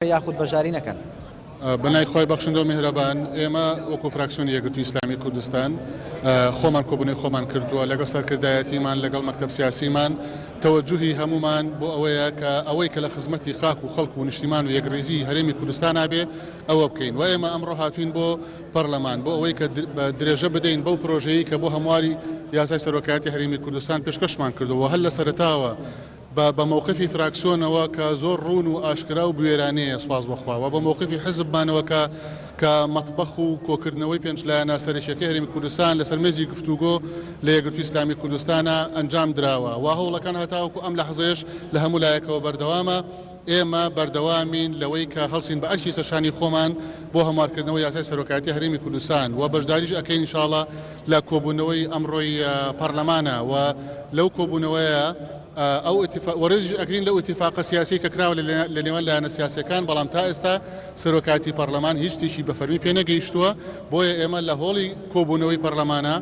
یاخود بەشداری نەکەن. بەناوی خوای بەخشندە و میهرەبان، ئێمە وەکو فراکسیۆنی یەکگرتووی ئیسلامی کوردستان خۆمان کۆبوونەوەی خۆمان کردووە لەگەڵ سەرکردایەتیمان لەگەڵ مەکتەب سیاسیمان تەوەجوهی هەموومان بۆ ئەوەیە کە ئەوەی کە لە خزمەتی خاک و خەڵک و نیشتیمان و یەکڕیزی هەرێمی کوردستانا بێ ئەوە بکەین و ئێمە ئەمڕۆ هاتووین بۆ پەرلەمان بۆ ئەوەی کە درێژە بدەین بەو پرۆژەیەی کە بۆ هەمواری یاسای سەرۆکایەتی هەرێمی کوردستان پێشکەشمان کردووە و هەر لە سەرەتاوە بە بە مەوقفی فراکسیۆنەوە کە زۆر ڕوون و ئاشکرا و بوێرانەیە سوپاس بۆ خوا و بە مەوقفی حزبمانەوە کە کە مەتبەخ و کۆکردنەوەی پێنچ لایەنە سەرەکیەکەی هەرێمی کوردستان لەسەر مێزی گفتوگۆ لە یەکگرتووی ئیسلامی کوردستانا ئەنجام دراوە و هەوڵەکان هەتاوەکو ئەم لەحزەیەش لە هەموو لایەکەوە بەردەوامە. ئێمە بەردەوامین لەوەی کە هەڵسین بە ئەرکی سەرشانی خۆمان بۆ هەموارکردنەوەی یاسای سەرۆکایەتی هەرێمی کوردستان و بەشداریش ئەکەین ان شاءاللە لە کۆبوونەوەی ئەمڕۆی پەڕلەمانە و لەو کۆبوونەوەیە ئەو ئیتفاق و ڕێزیش ئەگرین لەو ئیتفاقە سیاسیەی کە کراوە لە نێوان لایەنە سیاسیەکان بەڵام تا ئێستا سەرۆکایەتی پەڕلەمان هیچ شتێکی بە فەرمی پێ نەگەیشتووە بۆیە ئێمە لە هۆڵی کۆبوونەوەی پەڕلەمانە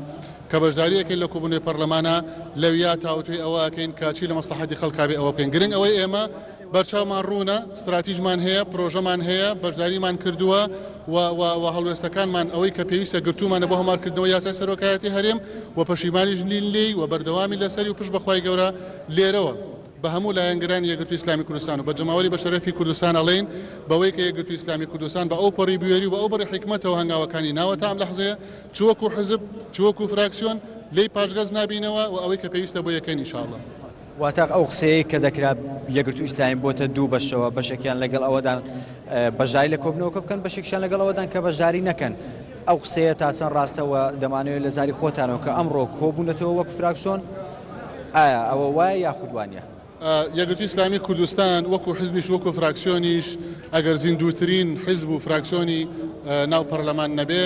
کە بەشداری ئەکەین لە کۆبوونەوەی پەڕلەمانە لەویا تاوتوێی ئەوە ئەکەین کە چی لە مەسڵەحەتی خەڵکا بێ ئەوە بکەین گرنگ ئەوەی ئێمە بەرچاومان ڕوونە ستراتیژمان هەیە پرۆژەمان هەیە بەشداریمان کردووە و و و هەڵوێستەکانمان ئەوەی کە پێویستە گرتوومانە بۆ هەموارکردنەوەی یاسای سەرۆکایەتی هەرێم و پەشیمانیش نین لێی و بەردەوامی لەسەری و پشت بە خوای گەورە لێرەوە بە هەموو لایەنگرانی یەکگرتووی ئیسلامی کوردستان و بە جەماوەری بەشەرەفی کوردستان ئەڵێین بەوەی کە یەکگرتووی ئیسلامی کوردستان بە ئەوپەڕی بوێری و بە ئەوپەڕی حیکمەتەوە هەنگاوەکانی ناوە تا ئەم لەحزەیە چ وەکو حزب چ وەکو فراکسیۆن لێی پاشگەز نابینەوە و ئەوەی کە پێویستە بۆی ئەکەین ان شاء اللە. واتە ئەو قسەیەی کە دەکرا یەکگرتوو ئیسلامی بۆتە دوو بەشەوە، بەشێکیان لەگەڵ ئەوەدان بەشداری لە کۆبوونەوەکە بکەن، بەشێکیشیان لەگەڵ ئەوەدان کە بەشداری نەکەن. ئەو قسەیە تا چەند ڕاستە و دەمانەوێت لە زاری خۆتانەوە کە ئەمڕۆ کۆبوونەتەوە وەک فراکسۆن، ئایا ئەوە وایە یاخود وانییە؟ یەکگرتووی ئیسلامی کوردستان وەکو حزبیش وەکو فراکسیۆنیش ئەگەر زیندووترین حزب و فراکسیۆنی ناو پەرلەمان نەبێ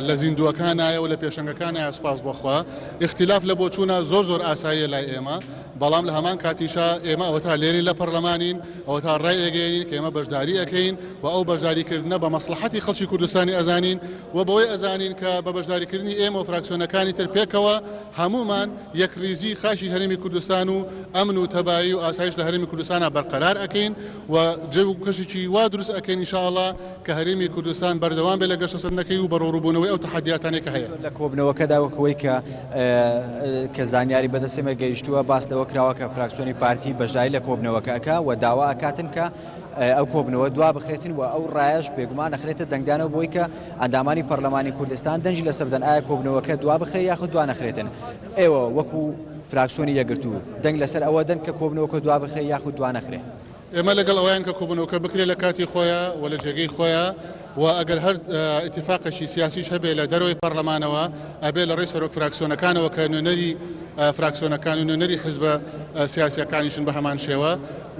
لە زیندووەکانایە و لە پێشەنگەکانایە سوپاس بۆ خوا ئیختیلاف لە بۆچوونە زۆر زۆر ئاساییە لای ئێمە بەڵام لە هەمان کاتیشا ئێمە ئەوەتا لێرین لە پەرلەمانین ئەوەتا ڕای ئەگەیەنین کە ئێمە بەشداری ئەکەین و ئەو بەشداریکردنە بە مەسڵەحەتی خەڵکی کوردستانی ئەزانین و بەوەی ئەزانین کە بە بەشداریکردنی ئێمە و فراکسیۆنەکانی تر پێکەوە هەموومان یەکڕیزی خاکی هەرێمی کوردستان و ئەمن و تەبایی و ئاسایش لە هەرێمی کوردستانا بەرقەرار ئەکەین و جەو و کەشێکی وا دروست ئەکەین ان شاء اللە کە هەرێمی کوردستان بەردەوام بێت لە گەشەسەندنەکەی و بەڕەوڕووبوونەوەی ئەو تەحەدیاتانەی کە هەیە. لە کۆبنەوەکەدا وەک ئەوەی کە کە زانیاری بەدەست ئێمە گەیشتووە باس لەوە کراوە کە فراکسیۆنی پارتی بەشداری لە کۆبنەوەکە ئەکا و داوا ئەکاتن کە ئەو کۆبنەوە دوا بخرێتن و ئەو ڕایەش بێگومان ئەخرێتە دەنگدانەوە بۆی کە ئەندامانی پەرلەمانی کوردستان دەنگی لەسەر بدەن ئایا کۆبنەوەکە دوا بخرێ یاخود دوا نەخرێتن ئێوە وەکو فراکسیۆنی یەکگرتوو دەنگ لەسەر ئەوە دەن کە کۆبنەوەکە دوا بخرێ یاخود دوا نەخرێ؟ ئێمە لەگەڵ ئەوەین کە کۆبوونەوەکە بکرێت لە کاتی خۆیا و لە جێگەی خۆیا و ئەگەر هەر ئیتیفاقێکی سیاسیش هەبێ لە دەرەوەی پەرلەمانەوە ئەبێ لە ڕێی سەرۆک فراکسیۆنەکانەوە کە نوێنەری فراکسیۆنەکان و نوێنەری حزبە سیاسیەکانیشن بە هەمان شێوە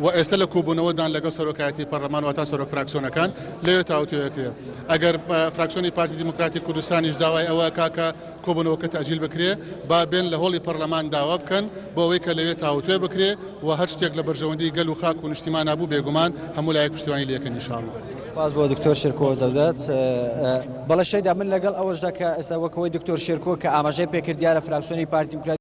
و ئێستا لە کۆبوونەوەدان لەگەڵ سەرۆکایەتی پەرلەمان واتا سەرۆک فراکسیۆنەکان لەوێ تاوتوێ ئەکرێ ئەگەر فراکسیۆنی پارتی دیموکراتی کوردستانیش داوای ئەوە ئەکا کە کۆبوونەوەکە تەئجیل بکرێ با بێن لە هۆڵی پەرلەمان داوا بکەن بۆ ئەوەی کە لەوێ تاوتوێ بکرێ و هەر شتێک لە بەرژەوەندی گەل و خاک و نیشتیمانا بوو بێگومان هەموو لایەک پشتیوانی لێ ئەکەن ان شاء اللە. سوپاس بۆ دکتۆر شێرکۆ جەودەت. بەڵێ شەیدا من لەگەڵ ئەوەشدا کە ئێستا وەک ئەوەی دکتۆر شێرکۆ کە ئاماژەی پێکرد دیارە فراکسیۆنی پارتی دیموکراتی.